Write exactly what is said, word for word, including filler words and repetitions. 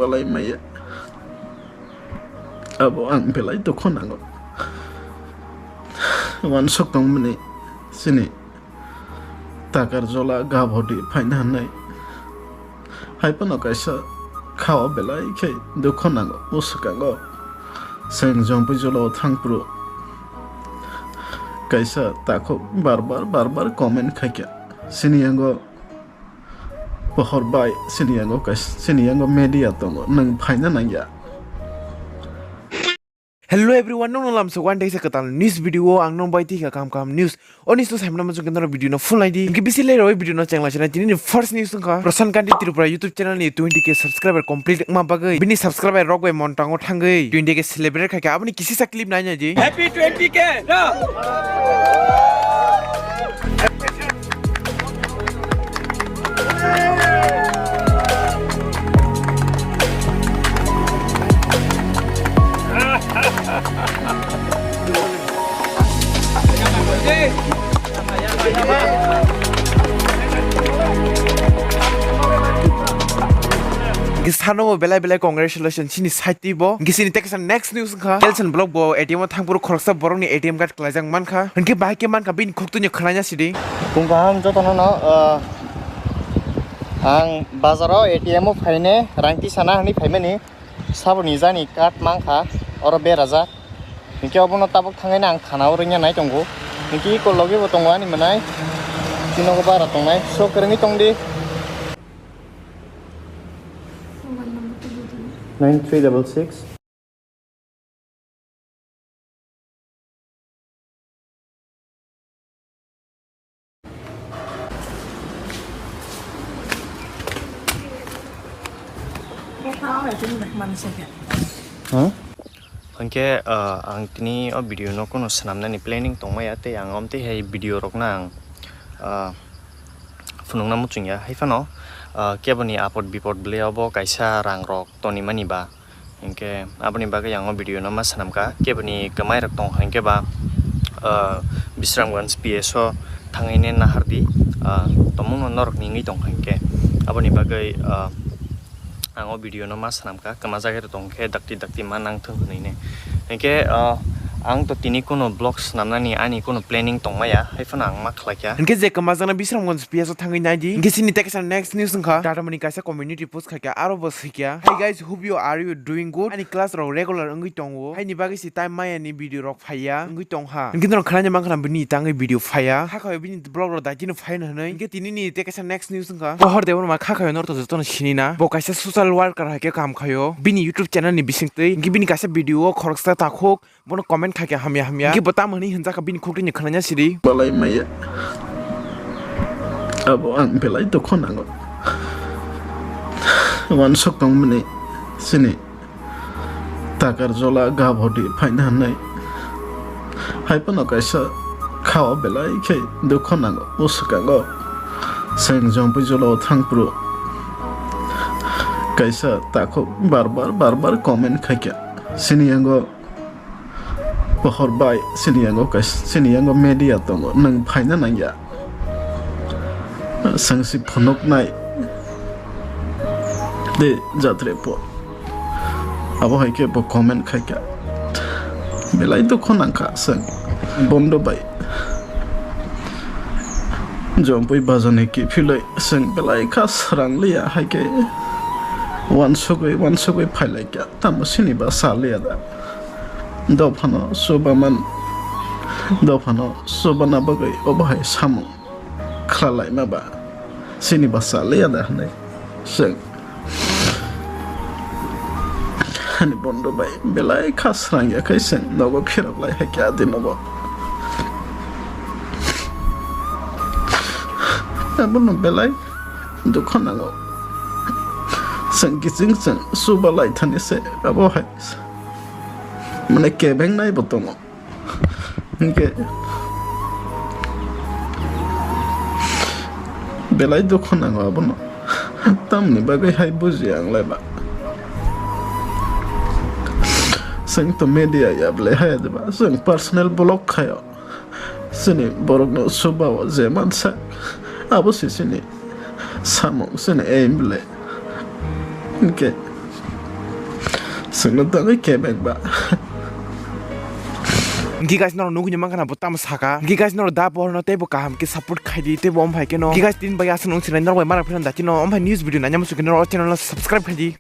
Palai maya. Abo ang belai dukhu nango. Wansuk tongmani chini takar jola gabodi phaina hwnwi. Hai phano kaisa khao belai khe dukhu nango, bwswkango. Chwng Jompui jolao thangphuru kaisa takhuk bar bar, bar bar comment khaikha. Chini yango pohor bai, chini yango kais-, chini yango media tongo, nwng phaina nangya. Hello everyone, nokno lamsok one day se kwtal news video o ang nong bai tikha kam kam news. Oni sto saimna muchung kendra video no full naidi. Inke bisi lero video no chengla chena tini ni first news wngkha Prasant Kanti Tripura YouTube channel ni twenty K subscriber complete ma bagwi bini subscriber rok bai mon tango thangwi twenty K celebrate khaikha, aboni kisi sa clip nai naidi. Happy twenty K. Hingke sano bo belai belai congratulations chini side twi bo. Hingke chini teksa next news wngkha Kelson block bo A T M o thangphuru khoroksa borokni A T M card kwlaijak mankha. Hingke bahai khe mankha bini khuk twi no khwlaina sidi. Phung kaham jotono no, ah, ang bazaro A T M o phaine rang tisana hwnwi phaimani. Saboni jani card mankha oro berajak. Hingke obono tabuk thangwi ang thana o rwngya nai tongo. Hingke iko loge bo tongo ani mwnai. Tinogo bara tongnai. So kwrwngwi tongdi. Nine three double six. Huh? Hwnkhe, ah, ang tini o video no kunu swnamnani planning tongmaya, tei ang omtwi hai video rokno ang, ah, phunukna muchungya. Haiphano, ah, keboni apot bipot bwlai obo kaisa rang rok tonimani ba. Hinkhe aboni bagwi ang o video no ma swnamkha. Keboni kwmai rok tongkha hinkhe ba, ah, Bisramganj P S o thangwi ne nahardi, ah, tomungno norok ningwi tongkha hinkhe. Aboni bagwi, ah, ang o video no ma swnamkha, kwmajagwi rok tongkhe dakti dakti ma nangthung hwnwi ne. Hinkhe, ah, ang to tini kuno vlog swnamnani ani kuno planning tongmaya, haiphano ang ma khlaikha. Hinkhe je kwmajaknai Bisramganj P S o thangwi naidi. Hinkhe chini teksa next news wngkha Tatamoni kaisa community post khaikha, aro bo swikha, "Hi guys, hope you are you doing good? Ani class rok regular wngwi tongo. Haini bagwi se time maya ni video rok phaiya wngwi tongha." Hinkhe norok khwnaina mankha na bini tangwi video phaiya. Hakhe bini vlog rok daitino phaino hwnwi. Hinkhe tini ni teksa next news wngkha Pohor Debbarma, khakhayo norok to jotono sinina. Bo kaisa social worker hai khe kam khaio. Bini YouTube channel ni bisingtwi. Hinkhe bini kaisa video o khoroksa takhuk. Bono comment khaikha hamya hamya. Hinkhe bo tamo hwnwi hwnjakha bini khukri ni khwlaina sidi. Balai maya. Abo ang belai dukhu nango. Wansuk tongmani chini takar jola gabodi phaina hwnwi. Hai phano kaisa khao belai khe dukhu nango, bwswkango. Chwng Jompui jolao thangphuru kaisa takhuk bar bar, bar bar comment khaikha. Chini yango Pohor bai, chini yango kais-, chini yango media tongo, nwng phaina nangya. Chwng se phunuknai de jatre po. Abo hai khe bo comment khaikha. Belai dukhu nangkha chwng bondo bai. Jompui bazani kiphilwi chwng belai kha srang liya hai khe. Wansugwi, wansugwi phailaikha. Tamo sini ba sa liya da. Dophano chubaman, dophano chubana bagwi obo hai samung khlalaima ba, chini ba cha liya da hwnwi chwng ani bondo bai belai kha srang ya khai chwng nogo phirok lai hai khe adi nogo. Abono belai dukha nango. Chwng kiching chwng chuba lai thani se abo hai. Mane kebeng nai bo tongo. Hinkhe belai dukhu nango abono. Tamni bagwi hai buji ang laiba. Chwng to media ya belai hai diba. Chwng personal vlog khaio. Chini borokno chubao je mansa. Abo se chini samung chini aim belai. Hinkhe Sengno tangwi kebeng ba. Hingke guys, norok nugui mankha na bo tamo saka. Hingke guys, norok da borno teibo kaham khe support khaidi, teibo omphai khe no. Hingke guys, tin bai aswk nung sinai norok bai marak pheno da tino. Omphai news video nanya muchung khe norok channel no subscribe khaidi.